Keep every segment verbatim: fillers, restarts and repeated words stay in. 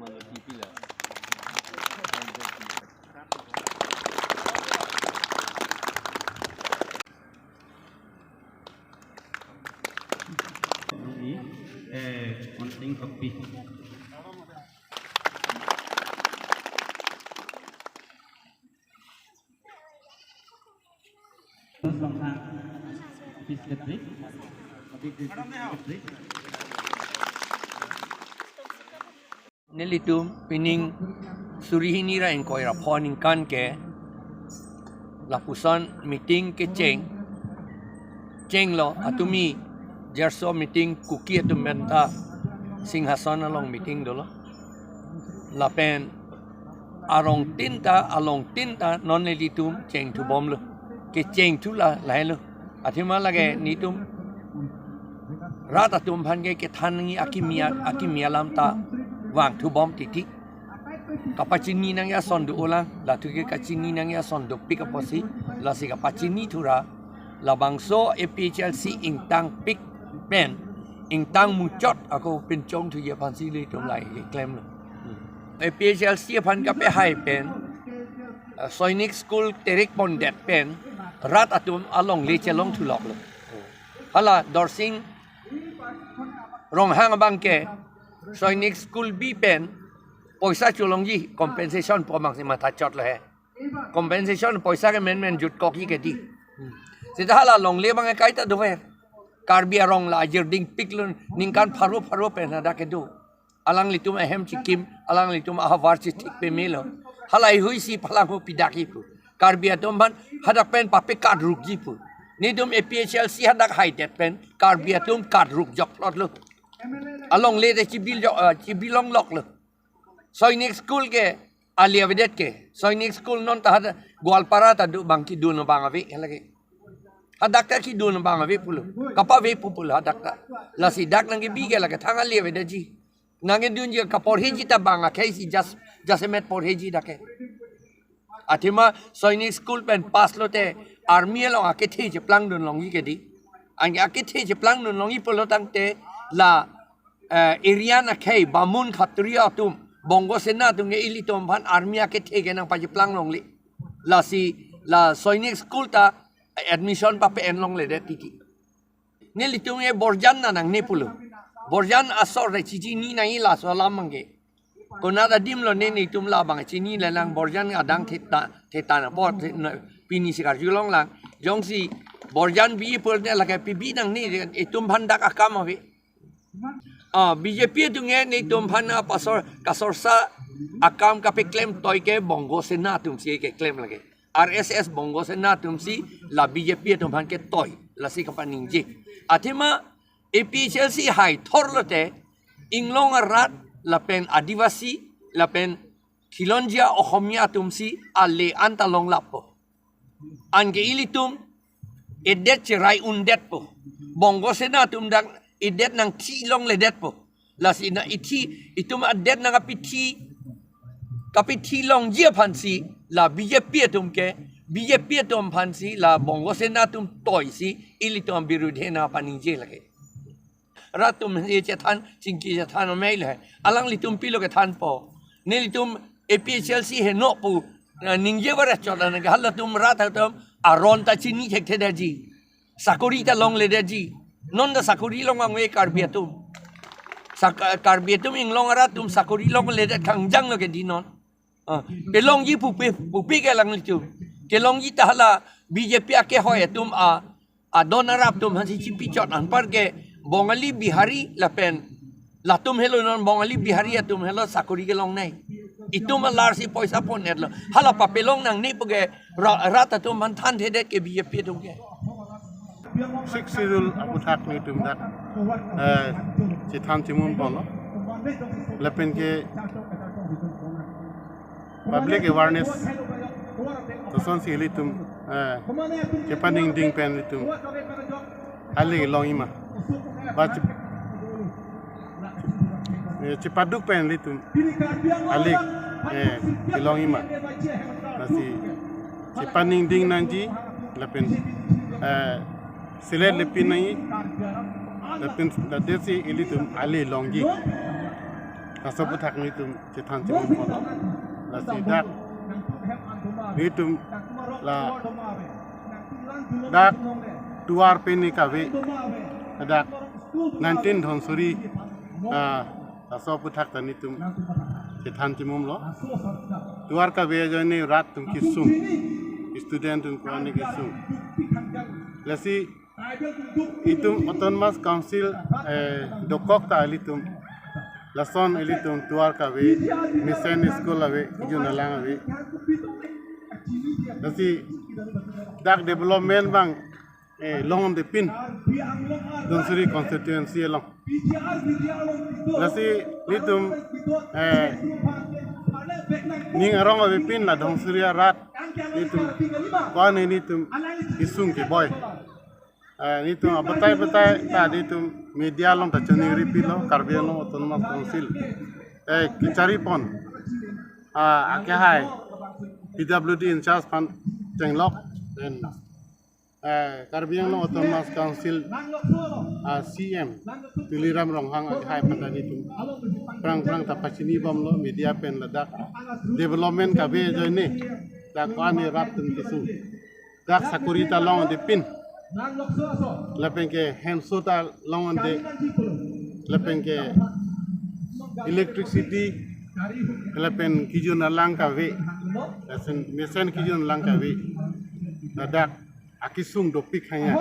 Eh, on thing of peace. Nelitum pining suri hini ra ingkoi ra pho ningkan ke lapuson meeting kecheng, chenglo atumi jerso meeting Kuki atum penta Singhason along meeting dolo. Lapen arong tin ta, along tin ta non nelitum chengthubomlo. Kechengthu la lahelo. Athema lake netum rat atum aphan ke kethan nangji akimi a-, akimi alam ta vangthubom titi. Kapachini nangji ason do-olang, latum ke kachini nangji ason dopik apotsi, lasi kapachinithu ra, labangso A P H L C ingtangpik pen, ingtang muchot ako pinchongthuji aphansi nelitum lahei keklemlo. A P H L C aphan kapehai pen, uh, Sainik School terek pondet pen, rat atum alongle chelongthuloklo. Hala Dorsing Ronghang abang ke Sainik School bi pen poisa cholongji, compensation pu abangsi mathachotlo he. Compensation poisa ke menmen jutkokji ke di. Seta hala longle abang ke kaita dover. Karbi arong la ajirdingpiklo, ningkan pharo pharo pen hadak kedo. Alanglitum ahem chikim, alanglitum ahavar chithik pemelo. Halahei ahuisi phalang ho pidakji pu. Karbi atum aphan hadak pen pape kadrukji pu. Netum A P H L C hadak haidet pen Karbi atum kadruk jokplotlo. Alongle te chibil jok, eh, chibilongloklo. Sainik School ke ali avedet ke. Sainik School non ta hadak Goalpara ta do abang kedun abang ave lake. Hadak ta kedun abang ave pulo. Kapave pu pulo hadak ta. Lasi dak nangkebi ke lake thang ali avedetji. Nangkedunji kaporheji ta bang akhei si jas-, jasemet porheji dak ke. Athema Sainik School pen pass lote army along akethe cheplangdun longji ke di. Anke akethe cheplangdun longji pulo tangte la, eh, Aryan akhei Bamun Khatri atum, Bongo Sena atum ke ilitum aphan army akethe ke nangpacheplang longle. Lasi la Sainik School ta admission pape-en longledet titi. Nelitum ke Borjan na nangne pulo. Borjan asor re chechini nangji laso alam abang ke. Konat adim lo ne netum labang chini lelang Borjan adang theta, theta na po the-, na, pini si karjulonglang. Jongsi Borjan bi pulote lake pibi nangne, itum aphan dak akam ave. Ah, B J P atum ke netum aphan na pasor, kasorsa akam kapeklem toi ke Bongo Sena atum si keklem lake. R S S Bongo Sena atum si la B J P atum aphan ketoi, lasi kapaningje. Athema A P H L C hai thor lote, inglong arat lapen Adivasi lapen Khilonjia Ohomia atum si ale anta longlappo. Anke ilitum edet cherai undetpo. Bongo Sena atum dak edet nangthi longledetpo. Lasi na ithi, itum adet nangkapithi, kapithi longji aphansi la B J P atum ke, B J P atum aphansi la Bongo Sena atum toisi ilitum abirudhe nangpaningje lake. Rat atum ye chethan, chingki chethan amei le. Alanglitum pilo kethanpo. Nelitum A P H L C heno pu, eh, ningje bare chot anke halatum rat atum aron ta chini thekthedetji. Sakori ta longledetji. Non ta sakori long angve Karbi atum. Sak-, Karbi atum inglong arat atum sakori longledet kangjang lo ke di non. Ah, pelongji pupe, pupe ke alanglitum. Kelongji ta hala B J P akehoi atum a, adon arap atum aphansi chipichot anpar ke Bongali Bihari lapen latum helo non Bongali Bihari atum helo sakori kelongnei. Itum alar si poisa pon-etlo. Hala papelong nangne pu ke ra-, rat atum aphan thanthedet ke B J P atum ke. Sixth Schedule aputhak netum dak, eh, chethan chemun ponlo. Lapen ke public awareness, to sonsi ilitum, eh, chepaningding pen ilitum ale longji ma. Ba che-, eh, chepaduk pen ilitum ale, eh, longji ma. Lasi chepaningding nangji lapen, eh, selet lepin nangji lapen ladetsi ilitum ale longji. Laso aphuthak nelitum chethan chimum ponlo. Lasi dak nelitum ladak tovar pen kave, ladak nineteen Dhansiri, ah, laso aphuthak ta nelitum chethan chimumlo. Tovar kave ajoine rat atum kesung, student atum ko-an kesung. Lasi itum Autonomous Council, eh, dokok ta ilitum lason ilitum tovar kave, Mission School ave, Kijun Alang ave. Lasi dak development abang, eh, longdepin Dhansiri constituency along. Lasi nelitum, eh, ning arong avepin la Dhansiri arat nelitum, ko-an nelitum kesung keboi. Eh, nelitum abatai batai ta nelitum media along ta choningri pilo, Karbi Anglong Autonomous Council, eh, kechari pon, ah, akehai P W D in charge aphan chenglok, then, eh, Karbi Anglong Autonomous Council, ah, C M Tuliram Ronghang akehai aphan ta nelitum prang prang ta pachini bomlo media pen ladak development kave ajoine dak ko-an rat atum kesung. Dak sakori ta longdepin, lapen ke hemso ta longde, lapen ke electricity, lapen Kijun Alang kave, lapen Mission Kijun Alang kave, ladak akesung dopik hanya.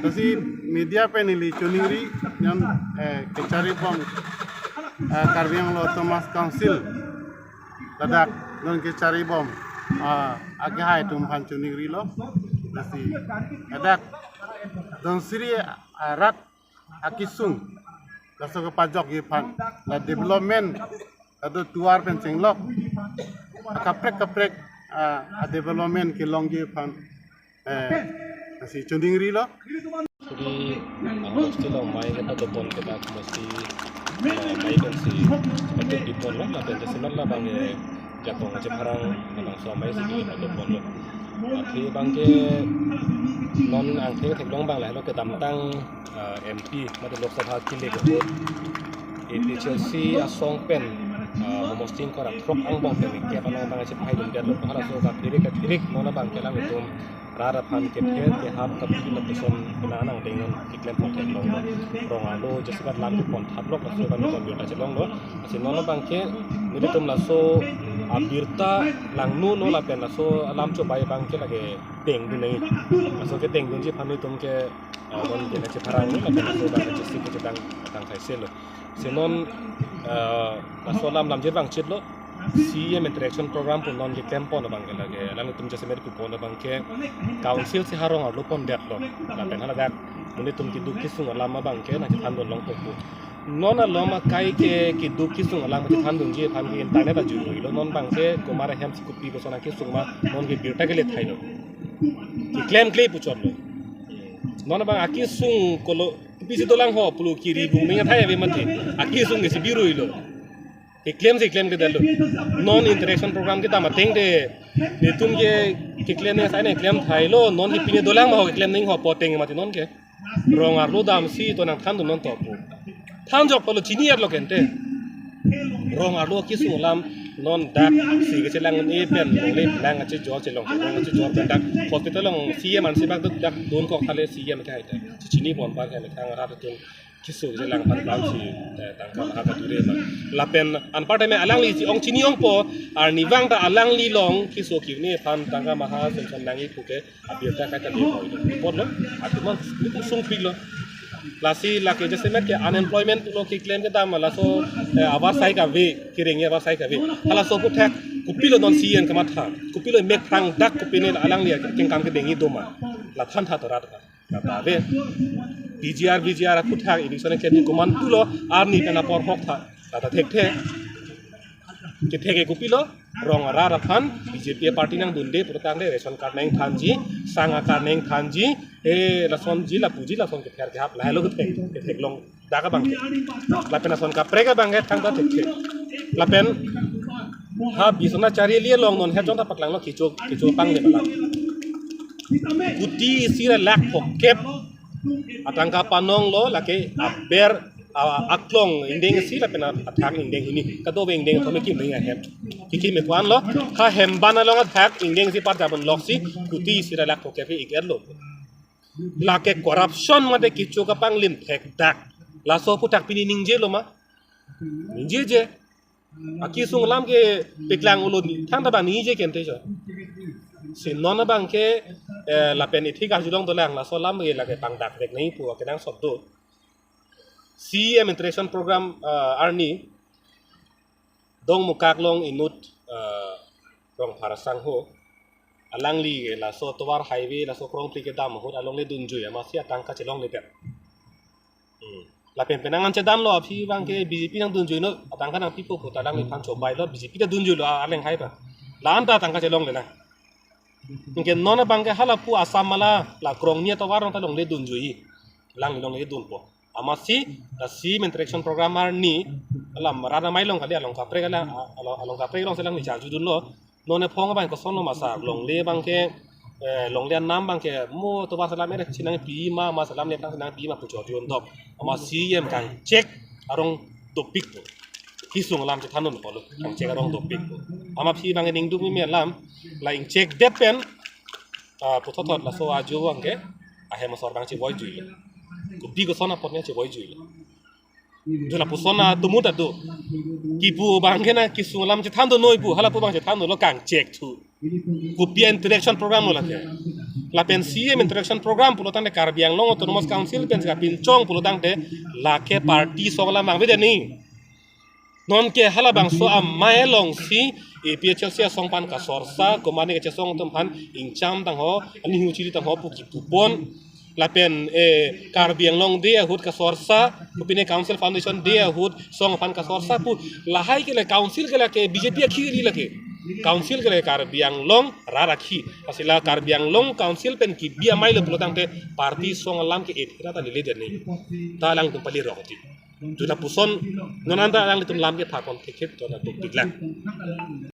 Lasi media pen neli choningri, non, eh, kechari bom, eh, Karbi Anglong Autonomous Council ladak non kechari bom, ah, akehai atum aphan choningrilo. Lasi ladak Dhansiri arat akesung, laso kepajokji aphan, la development, ladak tovar pen chenglok, kaprek kaprek, ah, a development kelongji aphan, eh, lasi choningrilo. Suri, ah, hostel amei kepadopon ke dak mesti, ah, amei pensi patok diponlo, lapen jasemet labang ke jakong chepharang labangso amei si padoponlo. Athe abang ke non angthek theklong abang lahelo, kedamtang, ah, M P mate Lok Sabha kele ke APHLC asong pen, ah, homosting kora throk angbong pen kep along abang chepaidundetlo, halaso kapirik kapirik non abang ke alanglitum rat aphan kepher kehap kapi lapuson kena nangdeng non keklem pon theklonglo. Rong arlo jasemet lam kepon thaplok laso abang nelitum birta chelonglo. Lasi non abang ke nelitum laso abirta langno lo lapen laso alam chobai abang ke lake dengdun nangji. Laso kedengdunji aphan nelitum ke, eh, non ke chepharang lo lapen laso abang ke chesik kechedang tang thaiselo. Si non, eh, laso alam lamjir vangchitlo, C M interaction program pu non keklem pon abang ke lake, alanglitum jasemet pupon abang ke, council si ha rong arlo pondetlo, lapen haladak nelitum keduk kesung alam abang ke nangchethandun longpo pu. Non alom akai ke keduk kesung alam chethandunji aphan ke internet ajuruilo, non abang ke komat ahem si kopi koson akesung ma, non ke birta kele thailo. Keklemkle puchotlo. Non abang akesung kolo, kopisi dolang ho pulo, kiri bung ming athai ave mati. Akesung ke si biruilo. Keklem si klemkledetlo. Non interaction program kedam ateng te, nelitum ke keklem ne sai ne klem thailo, non ke pine dolang ma ho keklem ning ho poteng mati non ke. Rong arlo damsi to nangthandun non to pu. Thanjok pulo chini arlo kente. Rong arlo kesung alam non dak si kechelang e pen longle lang ache jor chelong chelong ache jor pen dak hospital along C M ansi bak dak dun kok thale C M ke hai ta. Chini pon bak hai thang rat atum kesung kechelang pan bang si, eh, tangka maha kadure ma. Lapen anpar time alangli si ong chini ongpo, arnivang ta alangli along kesung kevine aphan tangka maha son son nangji puke abirta kaita depoi. Ponlo, atum nelitum sungpiklo. Lasi lake jasemet ke unemployment pulo keklem kedam laso, eh, awas sai kave, kereng awas sai kave. Halaso aphuthak kopilo non C M kamatha, kopilo mek phrang dak kopine alangli akengkam kedengji doma. La thantha to rat ka. Kata ave. P G R, V G R aphuthak eviction keklem komantulo arni pen apor hok tha. Kata thekthe. Kethek ke kopilo, rong arat aphan B J P party nangdunde purtang de ration card nangthanji, sang a-card nangthanji, he lasonji lapuji lason kepher kehap lahelo kethek, ketheklong dak abang. Lapen ason kaprek abang ke thangta thekthe. Lapen ha Biswanath Chariali along non het jong ta paklanglo kecho kecho pangde palang. Kuti isi ra lakh phokep atangka panonglo, lake aber a-, aklong ingdeng isi lapen athak ingdeng hini. Kadokave ingdeng thom kimi ahem. Kiki me puan lo, ha hem ban along athak ingdeng isi parjabon loksi kuti isi ra lakh throkkep ik-etlo. Lake corruption mate kecho kapanglim thekdak. Laso aphuthak pini ningjelo ma? Ningjeje. Akesung alam kepeklang ulo ni, thangta abang ningje kente jo. Si non abangke, eh, lapen ithik arjulong dolang, laso alam ke lake pangdakvek nangji pu akenangsot do. C E M Interaction Program, eh, arni Dongmukak along inut, eh, Rongphar asangho. Alangli laso tovar highway, laso krongphli kedam ahut alongle dunjui amatsi atangka chelongledet. Hmm. Lapen penang an chedamlo, aphi abangke B J P nangdunjuinon, atangka nangpipo pu ta alangliphan chobailo, B J P ta dunjuilo, a-, aleng hai pa. La-an ta atangka chelonglelang. Anke non abangke halapu Assam mala, la krongni atovar along ta longle dunjui. Alangli longle dunpo. Amatsi, la C E M Interaction Program arni, alam rat amei along kali, along kaprek ala, along, along kaprek alongsi alangli charjudunlo. Non ephong abang kosonlo masa, longle abangke, eh, longle anam abangke mo tovar selam ere chinangpi ma, ma selam le tang chinangpi ma pu chorjun dok. Amat C E M kangchek arong dopik pu. Kesung alam chethandun pulo, kangchek arong dopik pu. Amat aphi abangke ningduk meme alam, la ingchekdet pen, ah, puthot thot laso ajo abangke, ahem asor abang chevoijuilo. Kopi koson apot ne chevoijuilo. Dula puson atum ta do. Kipu abangke na kesung alam chethandun noi pu, halapu abang chethandunlo kangchek thu. Kopi a-interaction program lo lake. Lapen C E M Interaction Program pulo tangte Karbi Anglong Autonomous Council pensi kapinchong pulo tangte lake party asong alam abang beda ni. Nonke halabangso amei alongsi A P H L C asong aphan kasorsa, komane kachesong atum aphan ingcham tangho, ani huchiri tangho pu kipupon. Lapen, eh, Karbi Anglong Day ahut kasorsa, kopine Council Foundation Day ahut asong aphan kasorsa pu, lahai ke le council ke lake B J P akhi kali lake. Council ke le Karbi Anglong rat akhi. Lasi la Karbi Anglong Council pen kibi amei lo pulo tangte party asong alam ke-et ra ta lele deni. Ta alangtum pali rok ti. Dula puson non anta alanglitum lam kepapon thekthek to na dopiklang.